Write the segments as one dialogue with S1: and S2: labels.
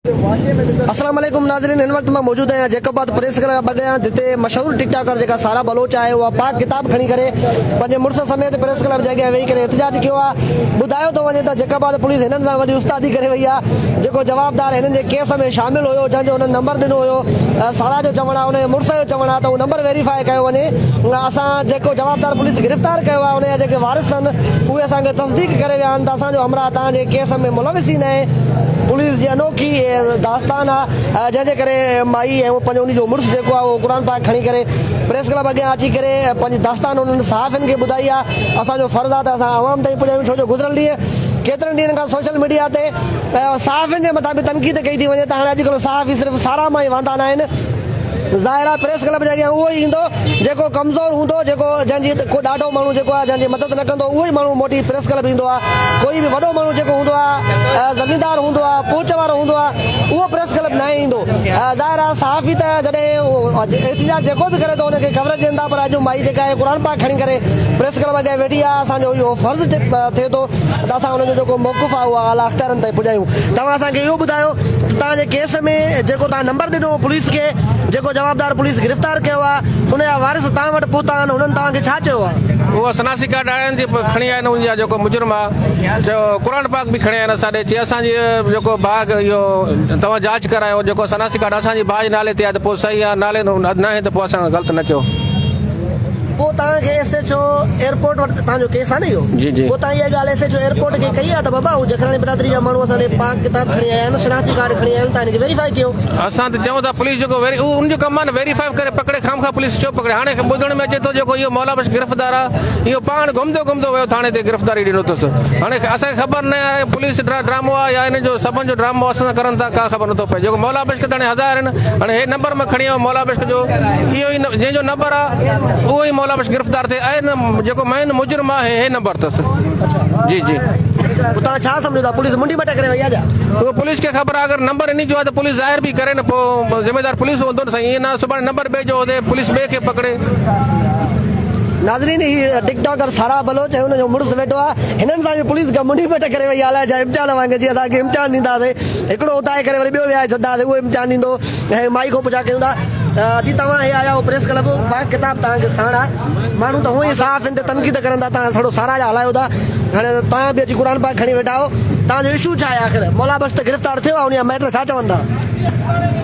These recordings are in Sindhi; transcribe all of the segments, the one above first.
S1: السلام عليڪم ناظرين هن وقت مان موجود آهيان جيڪب آباد پريس ڪلب اڳيان جتي مشهور ٽڪ ٽاڪر جيڪا سارا بلوچ آهي اها پاڪ ڪتاب کڻي ڪري پنهنجي مڙس سميت پريس ڪلب جي اڳيان ويهي ڪري احتجاج ڪيو آهي ٻڌايو ٿو وڃي ته جيڪب آباد پوليس هنن سان وڏي استادي ڪري وئي آهي جيڪو جوابدار هنن جي ڪيس ۾ شامل هيو جنهن جو هنن نمبر ڏنو هيو سارا جو چوڻ آهي ان جي مڙس جو چوڻ آهي ته اهو نمبر ويريفائي ڪيو وڃي اسان جيڪو جوابدار پوليس گرفتار ڪيو آهي ان جا جيڪي وارث آهن اهي اسان کي تصديق ڪري ويا آهن ته اسان جو همراهه توهان جي ڪيس ۾ ملوث ئي ناهي. پوليس جي انوکي داستان آ جنهن جي ڪري مائي ۽ پنهنجو ان جو مڙس جيڪو آ اهو قرآن پاڪ کڻي ڪري پريس ڪلب اڳيان اچي ڪري پنهنجي داستان انهن صحافين کي ٻڌائي آ اسان جو فرض آ ته اسان عوام تائين پڄايون ڇو جو گذريل ڏينهن ڪيترن ڏينهن کان سوشل ميڊيا تي صحافين جي مٿان به تنقيد ڪئي ٿي وڃي ته هاڻي اڄڪلهه صحافي صرف ساراهه مان ئي واندا ناهن ظاهر آهي پريس ڪلب جي اڳيان اهو ئي ايندو جيڪو ڪمزور هوندو جيڪو جنهن جي ڪو ڏاڍو ماڻهو جيڪو آهي جنهن جي مدد نه ڪندو اهو ئي ماڻهو موٽي پريس ڪلب ايندو آهي ڪوئي به وڏو ماڻهو جيڪو هوندو آهي زميندار هوندو آهي پهچ وارو هوندو آهي اهو پريس ڪلب ناهي ايندو ظاهر آهي صحافي ته جڏهن احتجاج جيڪو به ڪري ٿو ان کي ڪوريج ڏين ٿا پر اڄ مائي جيڪا آهي قرآن پاڪ کڻي ڪري پريس ڪلب اڳيان ويٺي آهي اسان جو اهو فرض ٿئي ٿو ته اسان ان جو جيڪو موقف آهي اهو اعليٰ اختيارن تائين پڄايون توهان اسان کي اهو ٻڌايو ته توهان جي ڪيس ۾ جيڪو توهان نمبر ڏنو هو پوليس کي جيڪو جوابدار پوليس گرفتار ڪيو آهي ان جا وارث توهان وٽ پهتا آهن انهن توهان کي ڇا چيو آهي؟
S2: اهو شناسي ڪارڊ آيا آهن جي کڻي آيا آهن ان جا جيڪو مجرم آهي چيو قرآن پاڪ به کڻي آيا آهن اسان ڏي چي اسان جي جيڪو ڀاء اهو توهان جاچ ڪرايو جيڪو شناسي ڪارڊ اسان جي ڀاء جي نالي تي آهي ته پوء صحيح آهي نالي ناهي ته پوء اسان سان غلط نه ڪيو.
S1: پوء توهان کي ايس ايڇ او ايئرپورٽ وٽ توهان جو ڪيس آهي نه اهو
S2: جي جي
S1: پوء توهان اها ڳالهه ايس ايڇ او ايئرپورٽ کي ڪئي آهي ته بابا هو جکراڻي برادري جا ماڻهو اسان ڏي پاڪ ڪتاب کڻي آيا آهن شناختي ڪارڊ کڻي آيا آهن توهان هن کي ويريفائي ڪيو.
S2: اسان ته چئون ٿا پوليس جيڪو ويري اهو ان جو ڪم آهي نه ويريفائي ڪري پڪڙي خامخواه پوليس ڇو پڪڙي هاڻي ٻڌڻ ۾ اچي ٿو جيڪو اهو مولا بخش گرفتار آهي اهو پاڻ گهمندو گهمندو ويو ٿاڻي تي گرفتاري ڏنو اٿس هاڻي اسان کي خبر نه آهي پوليس ڊرامو آهي يا هن جو سڀن جو ڊرامو اسان سان ڪرن ٿا ڪا خبر نٿو پئي جيڪو مولا بخش کي ته هاڻي هزار آهن هاڻي هي نمبر مان کڻي آيو مولا بخش جو اهو ئي جنهن جو نمبر آهي اهو ئي مولا بخش گرفتار ٿئي ۽ جيڪو مين مجرم آهي هي نمبر اٿس جي جي.
S1: پوء توهان ڇا سمجهو ٿا پوليس منڍي مٽ ڪري وئي آهي ڇا؟
S2: اهو پوليس کي خبر آهي اگر نمبر انهي جو آهي ته پوليس ظاهر به ڪري نه پوء ذميدار پوليس هوندو نه سائين ائين نه سڀاڻي نمبر ٻئي جو هجي پوليس ٻئي کي پڪڙي.
S1: ناظرين هي ٽڪ ٽاڪر سارا بلوچ ۽ ان جو مڙس ويٺو آهي هنن سان به پوليس ڪا منڍي مٽ ڪري وئي آهي الائي ڇا امتحان وانگي جي اسان کي امتحان ڏينداسين هڪڙو اتائي ڪري وري ٻيو ويهائي ڇڏنداسين اهو امتحان ڏيندو ۽ مائي کان پڇا ڪيون ٿا جي توهان هي آيا آهيو پريس ڪلب پاڪ ڪتاب توهان کي ساڻ آهي ماڻهو ته هونئن ئي صحافين تي تنقيد ڪرن ٿا توهان سڙو ساراهه جا هلايو ٿا هاڻي توهان به اچي قرآن پاڪ کڻي ويٺا آهيو توهان جو اشو ڇا آهي آخر مولا بخش ته گرفتار ٿيو آهي ان جا مائٽ ڇا چون ٿا.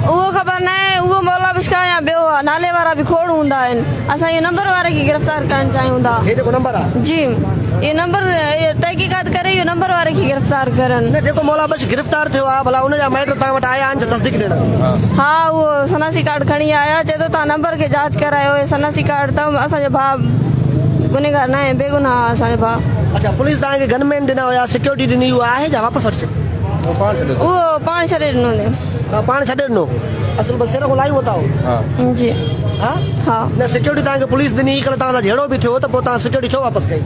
S3: اهو خبر ناهي اهو مولا بخش آهي يا ٻيو آهي نالي وارا به کوڙ هوندا آهن اسان اهو نمبر واري کي گرفتار ڪرڻ چاهيون ٿا.
S1: هي جيڪو نمبر آهي.
S3: جي اهو نمبر تحقيقات ڪري اهو نمبر واري کي گرفتار ڪرن.
S1: نه جيڪو مولا بخش گرفتار ٿيو آهي ڀلا ان جا مائٽ توهان وٽ آيا آهن ڇا تصديق ڏيڻ.
S3: ها اهو شناسي ڪارڊ کڻي آيا چئي ٿو توهان نمبر کي جاچ ڪرايو اهي شناسي ڪارڊ ته اسان جو ڀاء گنهگار ناهي بيگناهه آهي اسان جو ڀاء.
S1: اڇا پوليس توهان کي گن مين ڏنا هيا سيڪيورٽي ڏني اها آهي يا واپس وٺي ڇڏي.
S3: اهو پاڻ ڇڏي ڏنو اٿئي.
S1: توهان پاڻ ڇڏي ڏنو اصل بس سر کان لاهي ورتا هو.
S3: جي
S1: ها
S3: ها.
S1: نه سيڪيورٽي توهان کي پوليس ڏني هئي ڪلهه توهان سان جهيڙو به ٿيو ته پوء توهان سيڪيورٽي ڇو واپس ڪئي.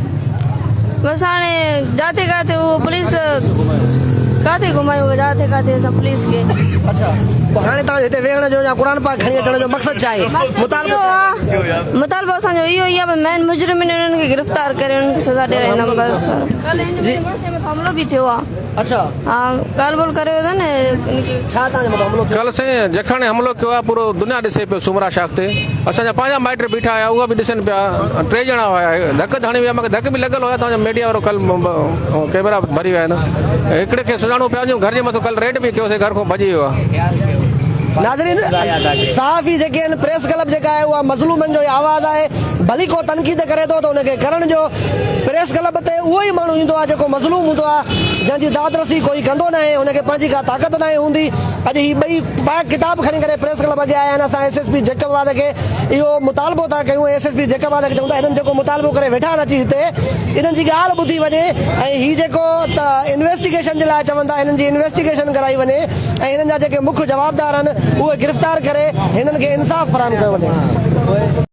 S3: بس هاڻي جاٿي ڪاٿي اهو پوليس ڪاٿي گهمايون جاٿي ڪاٿي اسان پوليس کي.
S1: اڇا پوء هاڻي توهان جو هتي ويهڻ جو يا قرآن پاڪ کڻي اچڻ جو مقصد ڇا آهي مطالبو
S3: اهو آهي مطالبو اسان جو اهو ئي آهي ڀئي مين مجرم آهن انهن کي گرفتار ڪري انهن کي سزا ڏيارائيندم بس ڪلهه هن منهنجي مڙس جي مٿان حملو به ٿيو آهي.
S1: اڇا.
S3: ها ڳالهه ٻولهه ڪري ويو نه ان کي.
S1: ڇا توهان جي مٿان حملو ٿيو؟
S2: ڪلهه سائين جکاڻي حملو ڪيو آهي پورو دنيا ڏسي پيو سومرا شاخ تي اسان جا پنهنجا مائٽ بيٺا هيا اهي به ڏسن پيا ٽي ڄڻا هيا ڌڪ ته هڻي ويا مونکي ڌڪ به لڳل هيا توهان جا ميڊيا وارو ڪلهه ڪيمرا ڀري ويا آهن هڪڙي کي سڃاڻو پيا وڃون گهر جي مٿو ڪلهه ريڊ به ڪيوسي گهر کان ڀڄي ويو آهي.
S1: ناظرين صحافي جيڪي آهن پريس ڪلب جيڪا آهي اها مظلومن جو آواز آهي ڀلي ڪو تنقيد ڪري ٿو ته ان کي ڪرڻ جو پريس ڪلب تي اهو ئي ماڻهو ايندو آهي جيڪو مظلوم هوندو آهي، جنهن جي داد رسي ڪوئي ڪندو ناهي، هن کي پنهنجي ڪا طاقت ناهي هوندي. اڄ هي ٻئي پاڪ ڪتاب کڻي ڪري پريس ڪلب اڳيان آيا آهن، اسان ايس ايس پي جيڪب آباد کي اهو مطالبو ٿا ڪيون ۽ ايس ايس پي جيڪب آباد کي چئون ٿا هنن جيڪو مطالبو ڪري ويٺا آهن اچي هتي انهن جي ڳالهه ٻڌي وڃي ۽ هي جيڪو ته انويسٽيگيشن جي لاء چون ٿا هنن جي انويسٽيگيشن ڪرائي وڃي ۽ هنن جا جيڪي مک جوابدار آهن اهي گرفتار ڪري هنن کي انصاف فراهم ڪيو وڃي.